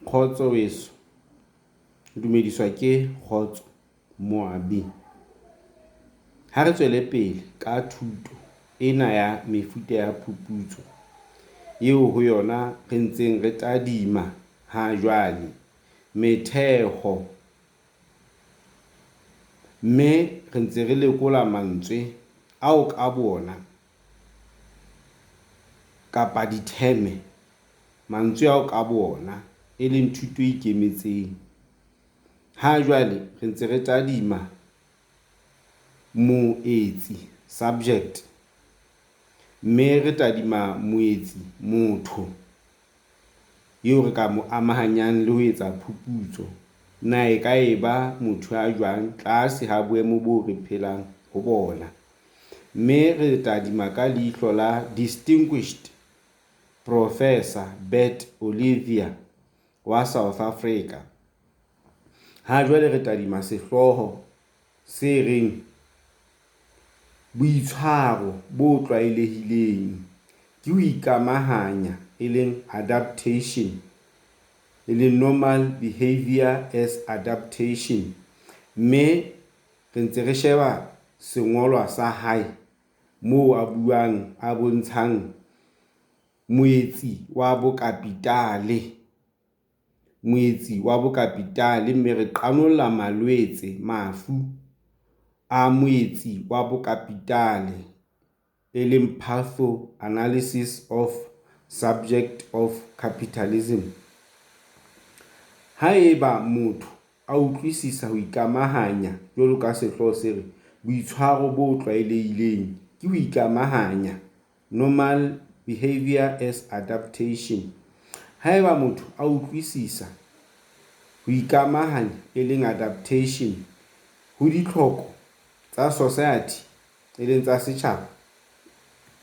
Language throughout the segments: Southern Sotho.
Kgotso weso, o dumediswa ke Kgotso Moabi. Ha re tswele pele ka thuto ena ya mefuta ya phuputso eo ho yona re ntseng re tadima hajwale metheho, mme re ntse re lekola mantswe ao ka boona kapa ditheme, mantswe ao ka boona e leng thuto e ikemetseng. Ha jwale re ntse re tadima moetsi, subject, mme re tadima moetsi, motho eo re ka mo amahanyang le ho etsa phuputso. Na e ka eba motho ya jwang tlase ha boemo boo re phelang ho bona, mme re tadima ka leihlo la Distinguished Professor Bert Olivier wa South Africa. Ha jwale re tadima sehlooho se reng boitshwaro bo tlwaelehileng ke ho ikamahanya, e leng adaptation, e leng normal behavior as adaptation, mme re ntse re sheba sengolwa sa hae moo a buang, a bontshang moetsi wa bokapitale, moetsi wa bokapitale, mme re qanolla malwetse, mafu a moetsi wa bokapitale, e leng pathoanalysis of subject of capitalism. Haeba motho a utlwisisa ho ikamahanya jwalo ka sehlooho se re, boitshwaro bo tlwaelehileng ke ho ikamahanya, normal behavior as adaptation. Haeba motho a utlwisisa ho ikamahanya, e leng adaptation, ho ditlhoko tsa society, e leng tsa setjhaba,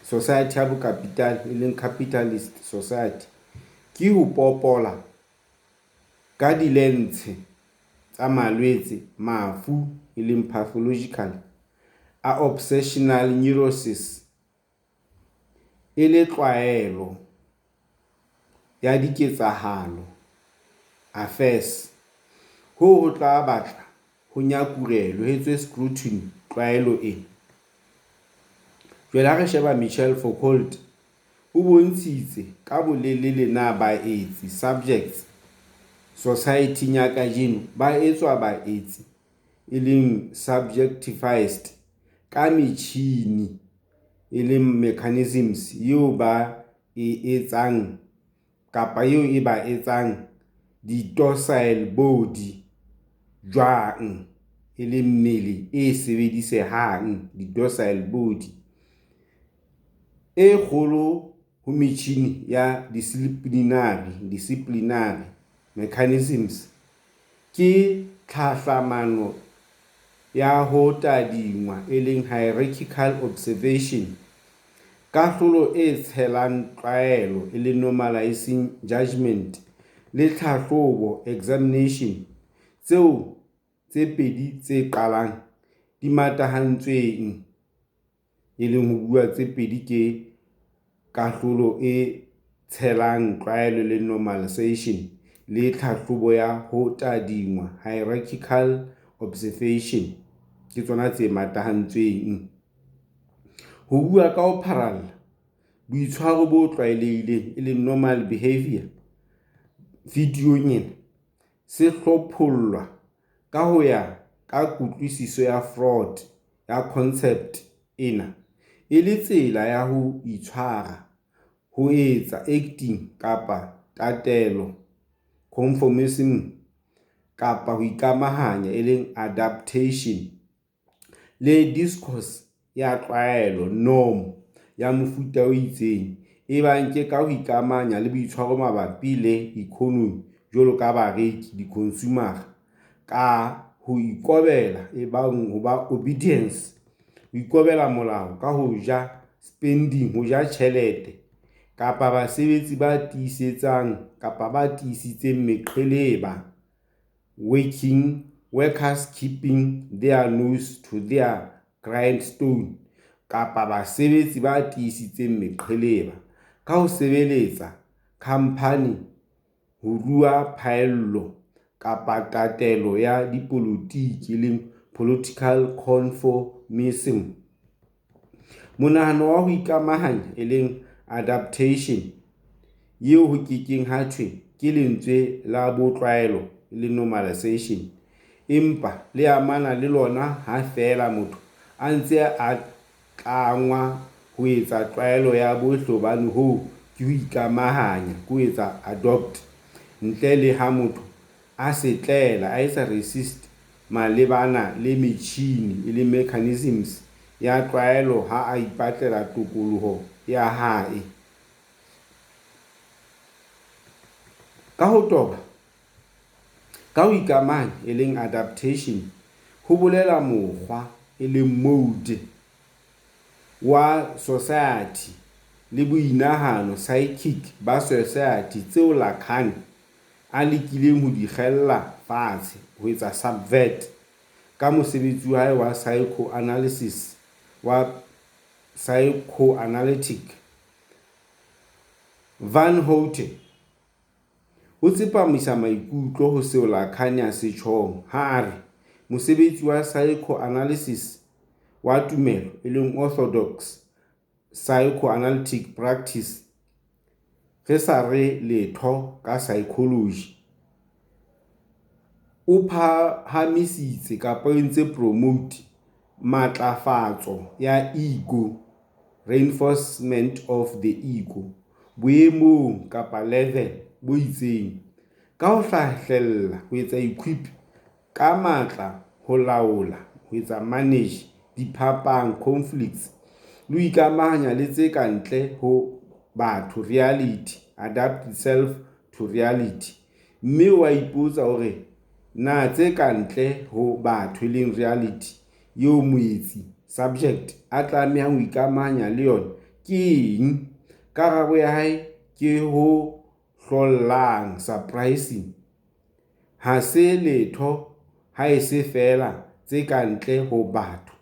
society ya bokapitale, e leng capitalist society, ke ho popola ka dilense tsa malwetse, mafu, e leng pathological, a obsessional neurosis, e le tlwaelo ya diketsahalo, affairs, hoo ho tla batla ho nyakurelwe, ho etswe scrutiny, tlwaelo ena. Jwale ha re sheba Michel Foucault o bontshitse ka bolelele na baetsi, subjects, society-eng ya kajeno ba etswa baetsi, e leng subjectified, ka metjhini, e leng mechanisms, eo ba e etsang kapa eo e ba etsang di-docile body jwang, e leng mmele e sebedisehang, di-docile body. E kgolo ho metjhini ya disciplinary mechanisms ke tlhahlamano ya ho tadingwa, e leng hierarchical observation, kahlolo e tshelang tlwaelo, e leng normalizing judgement, le tlhahlobo, examination, tseo tse pedi tse qalang di matahantsweng, e leng ho bua tse pedi ke kahlolo e tshelang tlwaelo le normalization le tlhahlobo ya ho tadingwa, hierarchical observation, ke tsona tse matahantsweng. Ho bua ka ho pharalla, boitshwaro bo tlwaelehileng, e leng normal behavior, videong ena se hlophollwa ka ho ya ka kutlwisiso ya Freud ya concept ena, e le tsela ya ho itshwara, ho etsa, acting, kapa tatelo, conformism, kapa ho ikamahanya, e leng adaptation, le discourse ya tlwaelo, norm, ya mofuta o itseng, ebang ke ka ho ikamahanya le boitshwaro mabapi le ekonomi jwalo ka bareki, dikonsumara, ka ho ikobela, ebang ho ba obedience, ho ikobela molao ka ho ja, spending, ho ja tjhelete, kapa basebetsi ba tiisetsang kapa ba tiisitseng meqheleba, workers keeping their nose to the grindstone, kapa basebetsi ba tiisitseng meqheleba ka ho sebeletsa khamphane. ho rua phaello, kapa tatelo ya dipolotiki, political conformism. Monahano wa ho ikamahanya, adaptation, eo ho ke keng ha thwe ke lentswe la botlwaelo, normalization, empa le amana le lona ha feela motho a ntse a tlangwa ho etsa tlwaelo ya bohle hobane hoo ke ho ikamahanya, adopt, ntle le ha motho a setlela, resist, malebana le metjhine, mechanisms, ya tlwaelo ha a ipatlela tokoloho ya hae. Ka ho toba, ka ho ikamahanya, adaptation, ho bolelwa mokgwa, mode, wa sosaethi le boinahano, psychic, ba sosaethi tseo Lacan a lekileng ho di kgella fatshe, subvert, ka mosebetsi wa hae wa psychoanalytic. Van Houte o tsepamisa maikutlo ho seo Lacan a se tjhong ha a re mosebetsi wa saekhoanalysise wa tumelo, orthodox psychoanalytic practice, re sa re letho ka saekholoji, o phahamisitse, promote, matlafatso ya ego, reinforcement of the ego, boemong, level, bo itseng, ka ho hlahlella, equip, ka matla ho laola, manage, diphapang, conflicts, le ho ikamahanya le tse ka ntle ho batho, reality, adapt self to reality, mme o a ipotsa o re na tse ka ntle ho batho, reality, eo moetsi, subject, a tlamehang ho ikamahanya le yona ke eng, karabo ya hae ke ho hlollang, surprising, ha se letho haese feela tse ka ntle ho batho,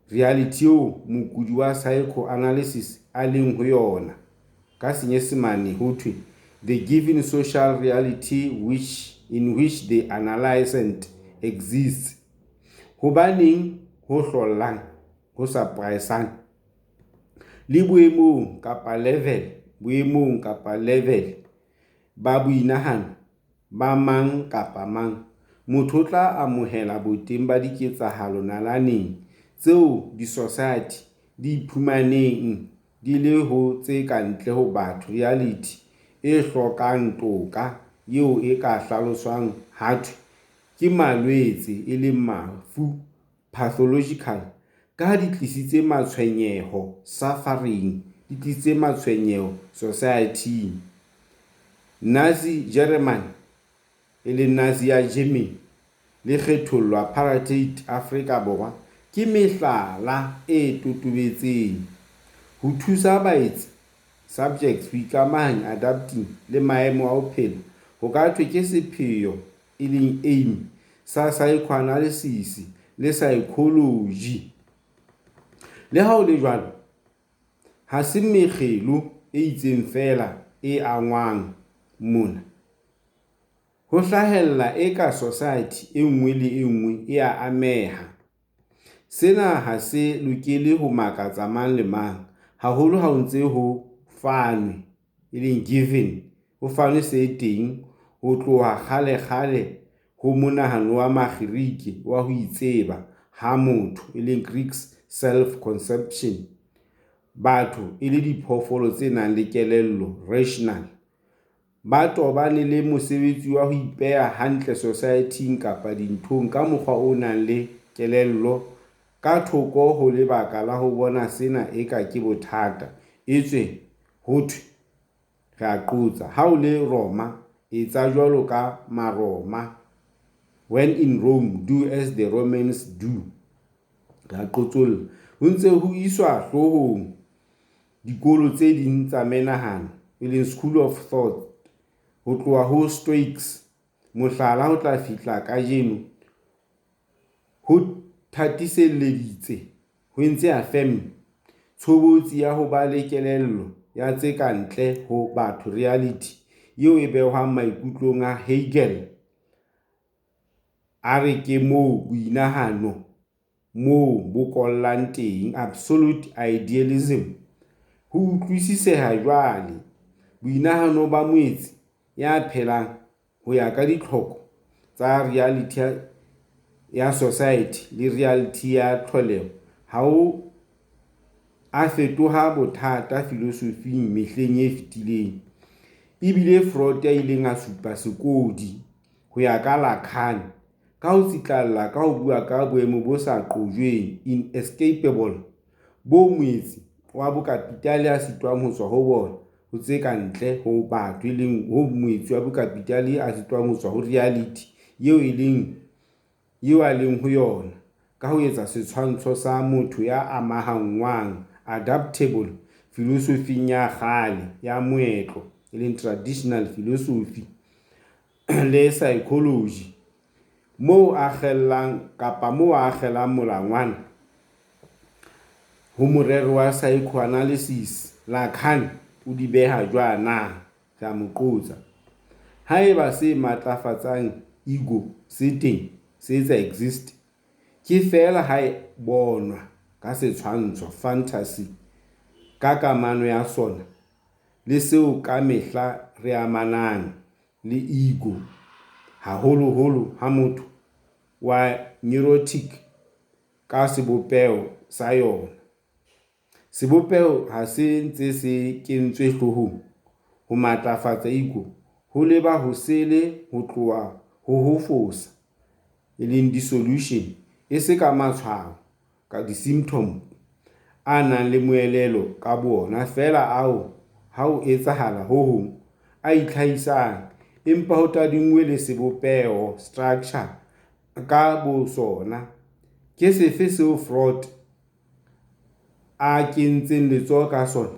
reality, eo mokudi wa saekhoanalysise a leng ho yona. Ka Senyesemane ho thwe, The given social reality in which the analysand exists. Hobaneng ho hlollang, surprisang? Le boemong, level, ba boinahano ba mang kapa mang, motho o tla amohela boteng ba diketsahalo nalaneng tseo disosaete di iphumaneng di le ho tse ka ntle ho batho, reality, e hlokang toka eo e ka hlaloswang ha thwe ke malwetse, mafu, pathological, ka ha di tlisitse matshwenyeho, suffering, sosaething. Nazi Jeremane, Nazi ya Germany, le kgethollo, apartheid, Afrika Borwa ke mehlala e totobetseng. Ho thusa baetsi, subjects, ho ikamahanya, adapting, le maemo a ho phela ho ka thwe ke sepheo, aim, sa saekhoanalysise le saekholoji. Le ha ho le jwalo, ha se mekgelo e itseng feela e angwang mona. Ho hlahella eka sosaete e nngwe le e nngwe e a ameha. Sena ha se lokele ho makatsa mang le mang, haholo ha ho ntse ho fanwe, given, se teng ho tloha kgalekgale ho monahano wa Makgerike wa ho itseba ha motho, Greek self-conception, batho e le diphoofolo tse nang le kelello, rational, ba tobane le mosebetsi wa ho ipeha hantle sosaething kapa dinthong ka mokgwa o nang le kelello ka thoko ho lebaka la ho bona sena eka ke bothata, etswe ho thwe, "Ha o le Roma etsa jwalo ka Maroma", When in Rome do as the Romans do, ho ntse ho iswa hloohong dikolo tse ding tsa menahano, schools of thought, ho tloha ho Stoics, mohlala, ho tla fihla kajeno, ho thatiselleditse, affirm, tshobotsi ya ho ba le kelello ya tse ka ntle ho batho, reality, eo e behwang maikutlong a Hegel a re ke moo boinahano moo bo kollang teng, absolute idealism, ho utlwisiseha jwale. Boinahano ba moetsi ya phelang ho ya ka ditlhoko tsa reality ya society le reality ya tlholeho ha o a fetoha bothata filosofing mehleng e fetileng. E bile Freud ya ileng a supa sekodi ho ya ka Lacan ka ho tsitlalla ka ho bua ka boemo bo sa qojweng, inescapable, boo moetsi wa bokapitale a sitwang ho tswa ho bona ho tse ka ntle ho batho, e leng hoo moetsi wa bokapitale a sitwang ho tswa ho reality eo a leng ho yona, ka ho etsa setshwantsho sa motho ya amahanngwang, adaptable, filosofing ya kgale ya moetlo, traditional philosophy, le saekholoji moo a akgellang molangwana ho morero wa saekhoanalesisi, Lacan o di beha jwaana: Ha eba se matlafatsang ego se teng, se etsa exist, ke feela ha e bonwa ka setshwantsho, fantasy, ka kamano ya sona le seo ka mehla re amanang le ego, haholoholo ho motho wa neurotic, ka sebopeho sa yona. Sebopeho ha se ntse se kentswe hloohong, ho matlafatsa ego, ho leba hosele ho tloha ho ho fosa, dissolution, e se ka matshwao, symptoms, a nang le moelelo ka boona feela ao ha ho etsahala ho hong, a itlhahisang, empa ho tadinngwe le sebopeho, structure, ka bosona. Ke sefe seo Freud a kentseng letsoho ka sona,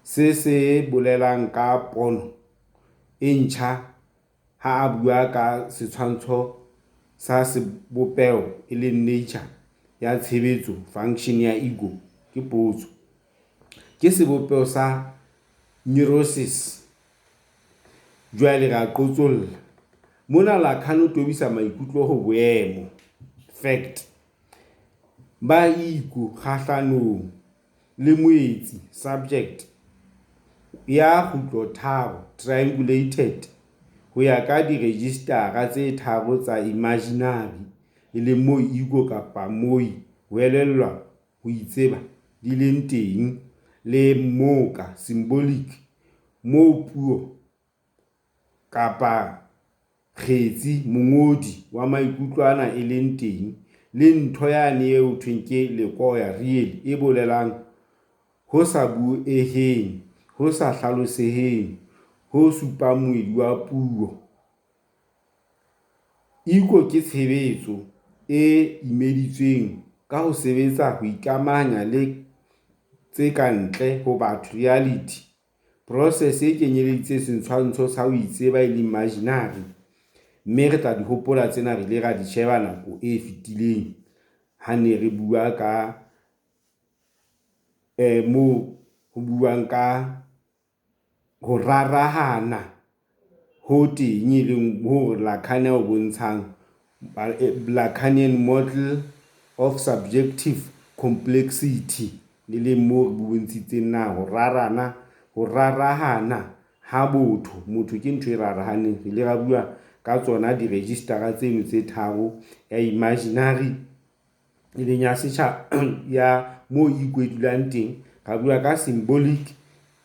se se bolelang ka pono e ntjha ha a bua ka setshwantsho sa sebopeho, nature, ya tshebetso, function, ya ego? Ke sebopeho sa neurosis? Jwale re a qotsolla. Mona Lacan o tobisa maikutlo ho boemo, fact, ba ego kgahlanong le moetsi, subject, ya kgutlotharo, triangulated, ho ya ka direjistara tse tharo tsa imajinari, e leng moo ego kapa moi, ho elellwa, ho itseba, di leng teng, le mmoka, symbolic, moo puo kapa kgetsi, mongodi wa maikutlo ana, e leng teng, le ntho yane eo ho thweng ke lekoya, Real, e bolelang ho sa bueheng, ho sa hlaloseheng, ho supang moedi wa puo. Ego ke tshebetso e imeditsweng ka ho sebetsa ho ikamahanya le tse ka ntle ho batho, reality, process e kenyelleditseng setshwantsho sa ho itseba, imaginary, mme re tla di hopola tsena re ile ra di sheba nako e fetileng ha ne re bua ka moo ho buang ka ho rarahana ho teng e leng ho Lacan a o bontshang Lacanian model of subjective complexity e leng moo re bontshitseng na ho rarana ho rarahana ha botho motho ke ntho e rarahaneng re ile ra bua ka tsona direjistara tseno tse tharo ya imaginary e leng ya setjhaba ya moo ego e dulang teng ra bua ka symbolic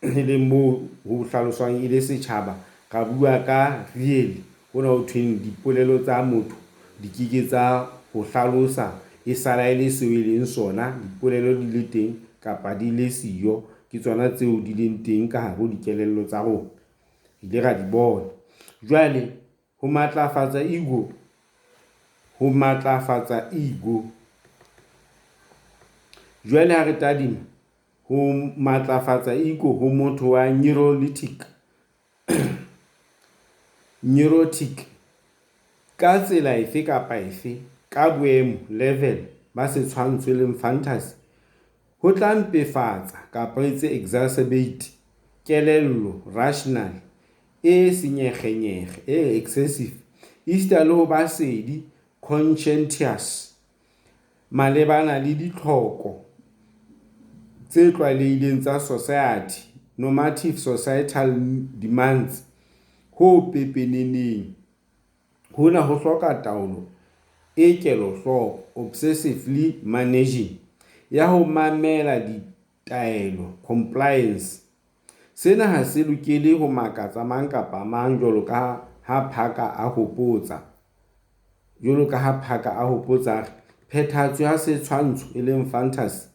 e leng moo ho hlaloswang e le setjhaba ra bua ka real hona ho thweng dipolelo tsa motho di ke ke tsa ho hlalosa e sala e le seo e leng sona dipolelo di le teng kapa di le siyo ke tsona tseo di leng teng ka hare ho dikelello tsa rona re ile ra di bona jwale ho matlafatsa ego ho matlafatsa ego jwale ha re tadima ho matlafatsa ego ho motho wa neurotic ka tsela efe kapa efe ka boemo, level, ba setshwantsho, e leng fantasy, ho tla mpefatsa kapa ho etse exacerbate kelello, rational. e senyekgenyekge, e excessive, esita le ho ba sedi, conscientious, malebana le ditlhoko tse tlwaelehileng tsa sosaethi, normative societal demands, ho pepeneneng. Hona ho hloka taolo e kelohloko, obsessively managing, ya ho mamela ditaelo, compliance. Sena ha se lokele ho makatsa mang kapa mang jwalo ka ha Parker a hopotsa, a re, "Phethahatso ya setshwantsho, fantasy,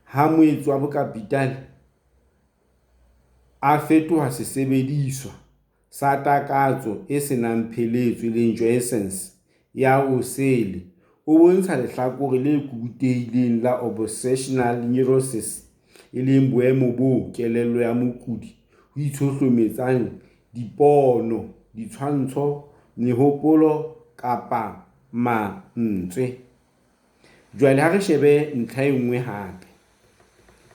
ha moetsi wa bokapitale a fetoha sesebediswa sa takatso e se nang pheletso, jouissance, ya osele, o bontsha lehlakore le kubutehileng la obsessional neurosis, e leng boemo boo kelello ya mokudi ho itshohlometsang dipono, ditshwantsho, mehopolo kapa mantswe." Jwale ha re shebe ntlha e nngwe hape.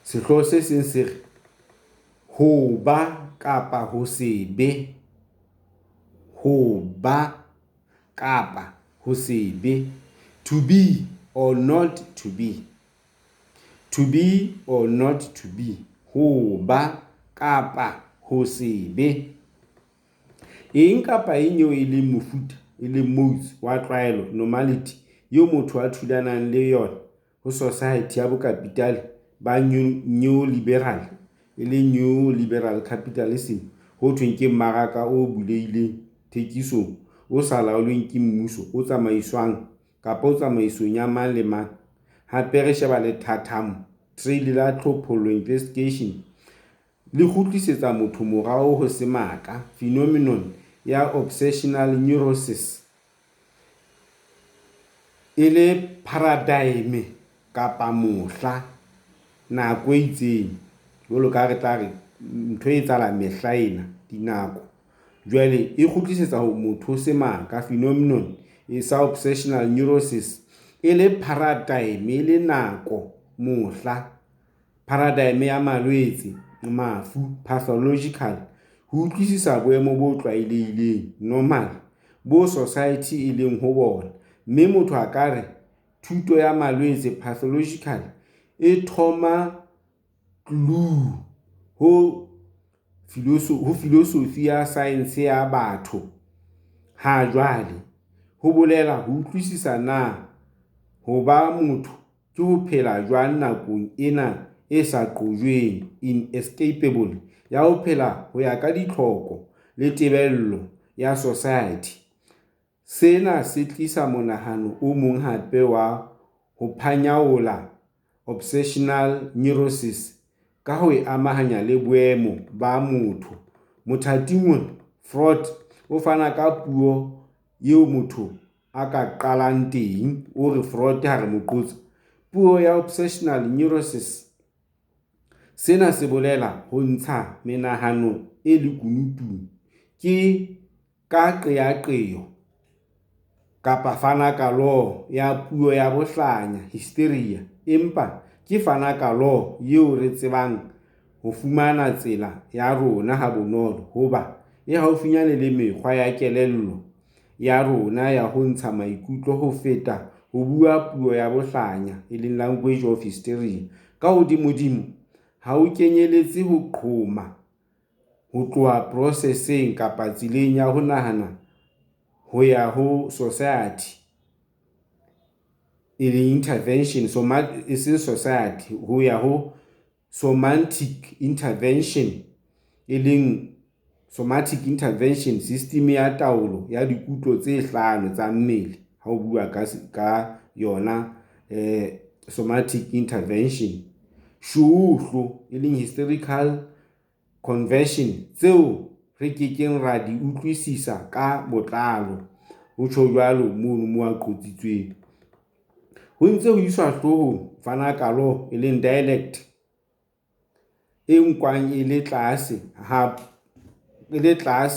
Sehlooho se seng se re, Ho ba kapa ho se be. Ho ba kapa ho se be. To be or not to be. To be or not to be. Ho ba kapa ho se be. Eng kapa eng eo e leng mofuta, modes, wa tlwaelo, normality, eo motho a thulanang le yona ho sosaethi ya bokapitale ba neoliberal, neo-liberal capitalism, ho thweng ke mmaraka o bulehileng thekisong, o sa laolweng ke mmuso, o tsamaisong ya mang le mang, hape re sheba lethathamo, trail, la tlhophollo, investigation, le kgutlisetsa motho morao ho semaka, phenomenon, ya obsessional neurosis e le paradaeme kapa mohla, nako e itseng. Jwalo ka ha re tla re ntho e etsahala mehla ena, dinako. Jwale e kgutlisetsa motho ho semaka, phenomenon, sa obsessional neurosis e le paradigm, e le nako, mohla, paradigm ya malwetse, mafu, pathological, ho utlwisisa boemo bo tlwaelehileng, normal, boo sosaethi e leng ho bona, mme motho a ka re thuto ya malwetse, pathological, e thoma tlulu ho filosofi ya saense ya batho ha jwale, ho bolela ho utlwisisa na ho ba motho ke ho phela jwang nakong ena e sa qojweng, inescapable, ya ho phela ho ya ka ditlhoko le tebello ya sosaethi. Sena se tlisa monahano o mong hape wa ho phanyaola obsessional neurosis ka ho e amahanya le boemo ba motho. Mothating ona, Freud o fana ka puo eo motho a ka qalang teng. O re Freud ha re mo qotsa, "Puo ya obsessional neurosis Sena se bolela ho ntsha menahano e lekunutung ka qeaqeo kapa fanakaloo ya puo ya bohlanya, hysteria, empa ke fanakaloo eo re tsebang ho fumana tsela ya rona habonolo hoba e haufinyane le mekgwa ya kelello ya rona ya ho ntsha maikutlo ho feta ho bua puo ya bohlanya, language of hysteria. Ka hodimodimo ha ho kenyeletse ho qhoma ho tloha poroseseng kapa tseleng ya ho nahana ho ya ho sosaethi, somatic intervention, somatic intervention, sistimi ya taolo ya dikutlo tse hlano tsa mmele ha ho bua ka yona somatic intervention, shuuhlo, hysterical conversion, tseo re ke keng ra di utlwisisa ka botlalo, o tjho jwalo mono moo a qotsitsweng. Ho ntse ho iswa hloohong fanakaloo, dialect, e nkwang e le tlase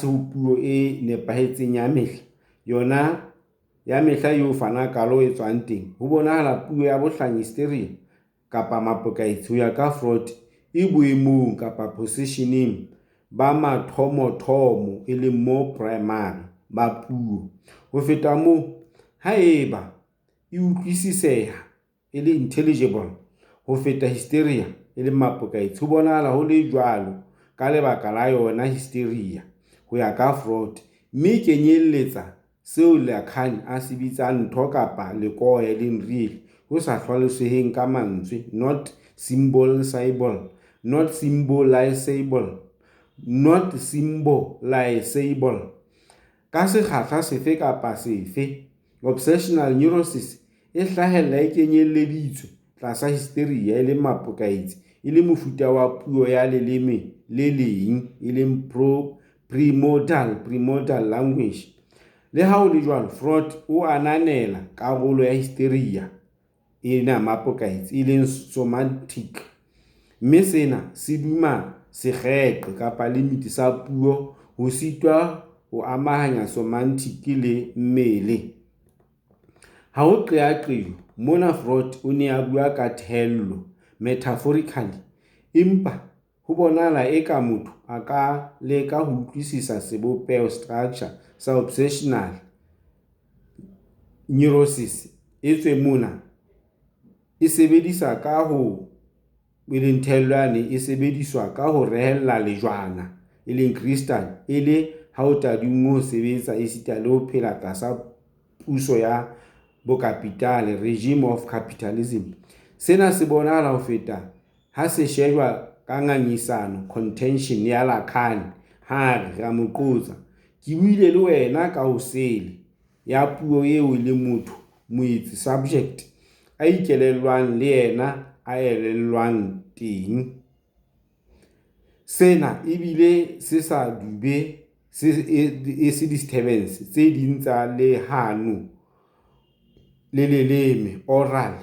ho puo e nepahetseng ya mehla eo fanakaloo e tswang teng, ho bonahala puo ya bohlanya, hysteria kapa mapokaetsi, ho ya ka Freud, e boemong, positioneng, ba mathomothomo e leng more primary, ba puo. Ho feta moo, haeba e utlwisiseha e le intelligible ho feta hysteria e leng mapokaetsi, ho bonahala ho le jwalo ka lebaka la yona hysteria ho ya ka Freud, mme e kenyelletsa seo Lacan a se bitsang ntho kapa lekoya e leng Real ho sa hlaloseheng ka mantswe, not symbolisable. Ka sekgahla sefe kapa sefe, obsessional neurosis e hlahella e kenyelleditswe tlasa hysteria e leng mapokaetsi e le mofuta wa puo ya leleme le leng e leng premodal language. Le ha ho le jwalo, Freud o ananela karolo ya hysteria ena e leng somatic, mme sena se duma sekgeeqe kapa limit sa puo ho sitwa ho amahanya somatic le mmele. Ha ho qeaqeo mona Freud o ne a bua ka thello, metaphorically, empa ho bonahala eka motho a ka leka ho utlwisisa sebopeho, structure, sa obsessional neurosis etswe mona e sebediswa ka ho e leng thello yane e sebediswa ka ho rehella lejwana e leng crystal e le ha ho tadinngwe ho sebetsa esita le ho phela tlasa puso ya bokapitale, regime of capitalism. Sena se bonahala ho feta ha se shejwa ka ngangisano, contention, ya Lacan ha a re, re a mo qotsa, "Ke buile le wena ka osele ya puo eo e leng motho, moetsi, subject, a ikelellwang le yena a elellwang teng. Sena e bile se sa dube disturbance tse ding tsa lehano le leleme, oral,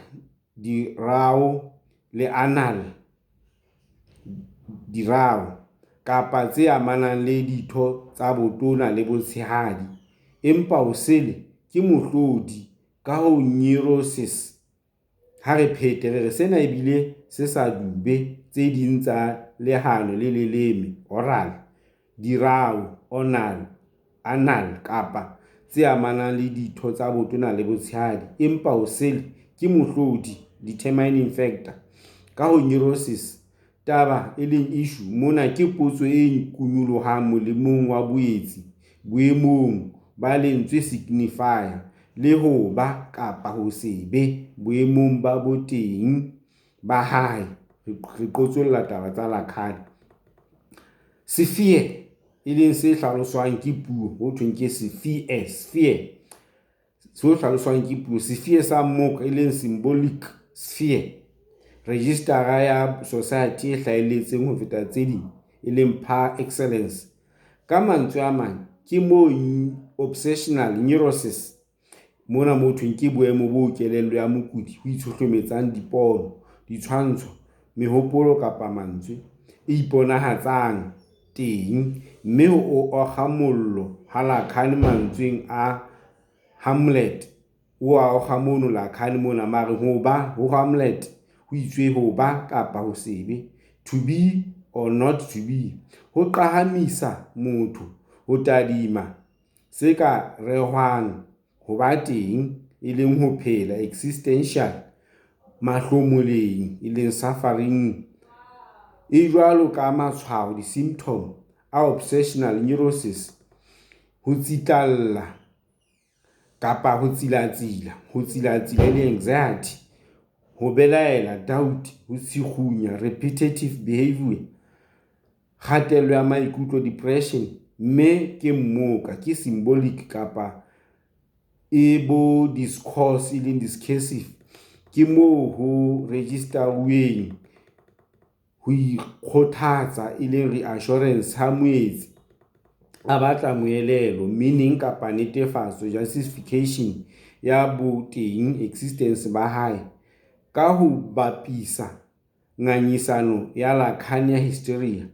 dirao le anal dirao, kapa tse amanang le ditho tsa botona le botshehadi, empa osele ke mohlodi ka ho neurosis. Ha re phete re re, sena e bile se sa dube tse ding tsa lehano le leleme, oral, dirao, anal, kapa tse amanang le ditho tsa botona le botshehadi, empa osele ke mohlodi, determining factor, ka ho neurosis. Taba, e leng issue, mona ke potso e kunyolohang molemong wa boetsi boemong ba lentswe signifier le ho ba kapa ho se be boemong ba boteng ba hae, re qotsolla taba tsa Lacan. Sphere, e leng se hlaloswang ke puo, ho thweng ke sphere, sphere, se hlaloswang ke puo, sphere sa mmoka, e leng symbolic sphere, registara ya society e hlahelletseng ho feta tse ding, e leng par excellence. Ka mantswe a mang, ke moo obsessional neurosis mona mo thweng ke boemo boo kelello ya mokudi ho itshuhlumetsang dipono, ditshwantsho, mehopolo kapa mantswe, e iponahatsang teng, mme ho okga mollo ha Lacan mantsweng a Hamlet o a okga mono Lacan mona mare ho ba ho Hamlet ho itswe ho ba kapa ho se be, to be or not to be, ho qahamisa motho ho tadima se ka rehwang ho ba teng, e leng ho phela, existential, mahlomoleng, e leng suffering. E jwalo ka matshwao, di-symptom, a obsessional neurosis, ho tsitlalla kapa ho tsilatsila, ho tsilatsila e leng anxiety, ho belaela, doubt, ho tshikgunya, repetitive behaviour, kgatello ya maikutlo, depression, mme ke mmoka, ke symbolic kapa e bo-discourse e leng discursive, ke moo ho rejistaruweng ho ikgothatsa e leng reassurance ha moetsi a batla moelelo, meaning, kapa netefatso, justification, ya boteng, existence, ba hae. Ka ho bapisa ngangisano ya Lacan ya hysteria,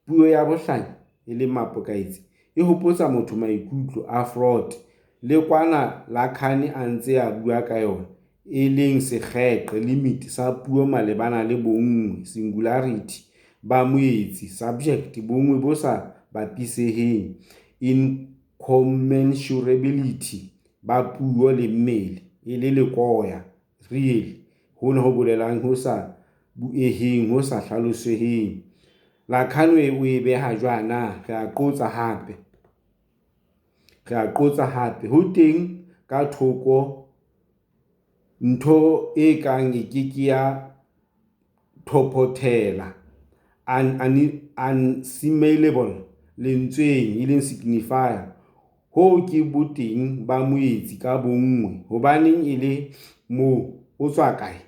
puo ya bohlanya e leng mapokaetsi e hopotsa motho maikutlo a Freud le kwana Lacan a ntse a bua ka yona, e leng sekgeeqe, limit, sa puo malebana le bonngwe, singularity. ba moetsi, subject, bonngwe bo sa bapiseheng, incommensurability, ba puo le mmele, e leng lekoya, Reil, hona ho bolelang ho sa bueheng, ho sa hlaloseheng. Lacan o e beha jwana, re a qotsa hape, "Ho teng ka thoko ntho e kang e ke ke ya thophothela, unassimilable, lentsweng, signifier, hoo ke boteng ba moetsi ka bonngwe. Hobaneng a le moo, o tswa kae,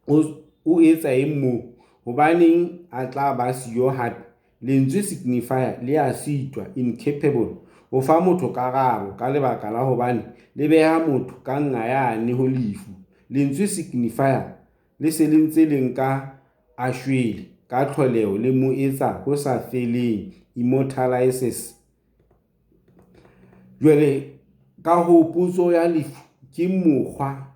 o etsa eng moo, hobaneng a tla ba siyo hape? Lentswe signifier le a sitwa, incapable, ho fa motho karabo ka lebaka la hobane le beha motho ka nqa yane ho lefu, lentswe signifier le se ntse le nka a shwele, ka tlholeho le mo etsa ho sa feleng, immortalises. Jwale ka hoo potso ya lefu ke mokgwa,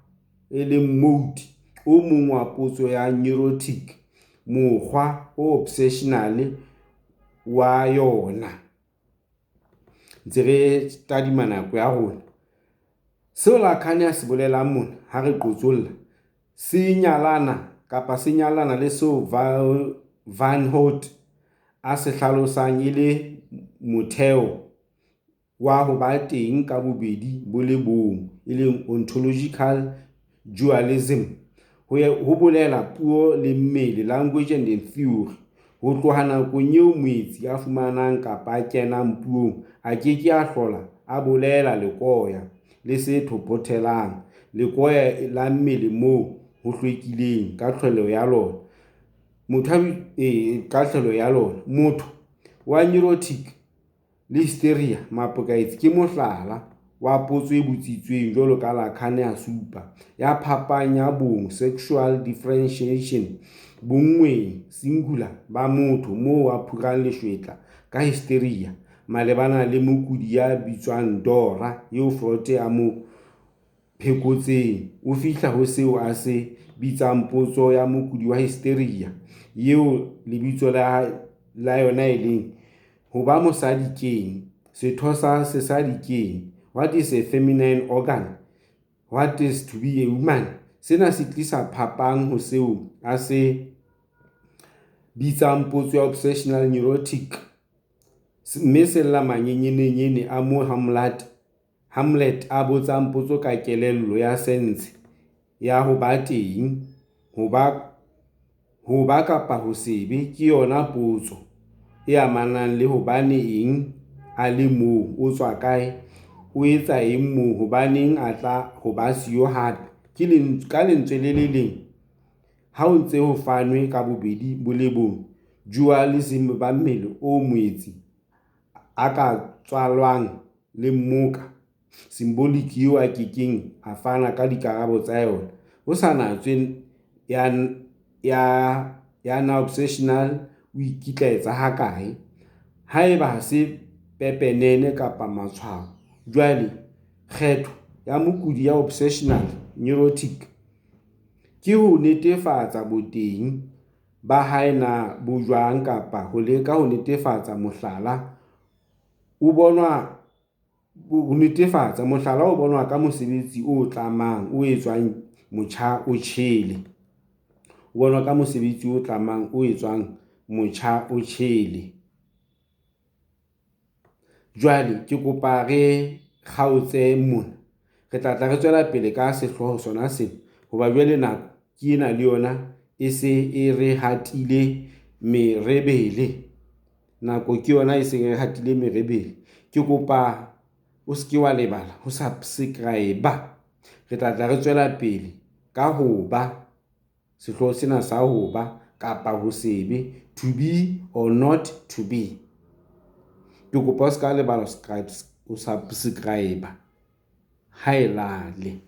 e leng mode, o mong wa potso ya neurotic, mokgwa o obsessional wa yona. Ntse re tadima nako ya rona. Seo Lacan a se bolelang mona, ha re qotsolla, se nyalana kapa se nyalana le seo Van Houtte a se hlalosang e le motheo wa ho ba teng ka bobedi bo le bong, e leng ontological dualism, ho bolela puo le mmele, language and theory. Ho tloha nakong eo moetsi a fumanang kapa a kenang puong, a ke ke a hlola a bolela lekoya le se thophothelang, lekoya la mmele moo ho hlwekileng, ka tlholeho ya lona. Motho wa neurotic le hysteria, mapokotsi ke mohlala wa potso e botsitsweng jwalo ka Lacan a supa, ya phapang ya bong, sexual differentiation, bonngweng, singular, ba motho, moo a phurang leshwetla ka hysteria malebana le mokudi ya bitswang Dora eo Freud a mo phekotseng, o fihla ho seo a se bitsang potso ya mokudi wa hysteria, eo lebitso la yona e leng, Ho ba mosadi keng? Setho sa sesadi keng? What is a feminine organ? What is to be a woman? Sena se tlisa phapang ho seo a se bitsang potso ya obsessional neurotic, mme se lla mangenyenenyene a moo Hamlet a botsang potso ka kelello ya saense ya ho ba teng, ho ba kapa ho se be, ke yona potso e amanang le hobaneng a le moo, o tswa kae, o etsa eng moo, hobaneng a tla ho ba siyo hape? Ka lentswe le leng ha ho ntse ho fanwe ka bobedi bo le bong, dualism, ba mmele oo moetsi a ka tswalwang le mmoka, symbolic, eo a ke keng a fana ka dikarabo tsa yona, ho sa natswe ya na obsessional o ikitlaetsa hakae. Haeba ha se pepenene kapa matshwao, jwale kgetho ya mokudi ya obsessional neurotic ke ho netefatsa boteng ba hae na bo jwang kapa ho leka ho netefatsa, mohlala, o bonwa ka mosebetsi o tlamang o etswang motjha-o-tjhele. O bonwa ka mosebetsi o tlamang o etswang motjha-o-tjhele. Jwale ke kopa re kgaotse mona, re tla tla re tswela pele ka sehlooho sona sena hoba jwale nako ke ena le yona e se e re hatile merebele. Nako ke yona e seng e re hatile merebele. Ke kopa o se ke wa lebala ho subscribe. Re tla tla re tswela pele ka ho ba sehlooho sena sa ho ba kapa ho se be, to be or not to be. Ke kopa o se ka lebala ho subscribe. Haelale.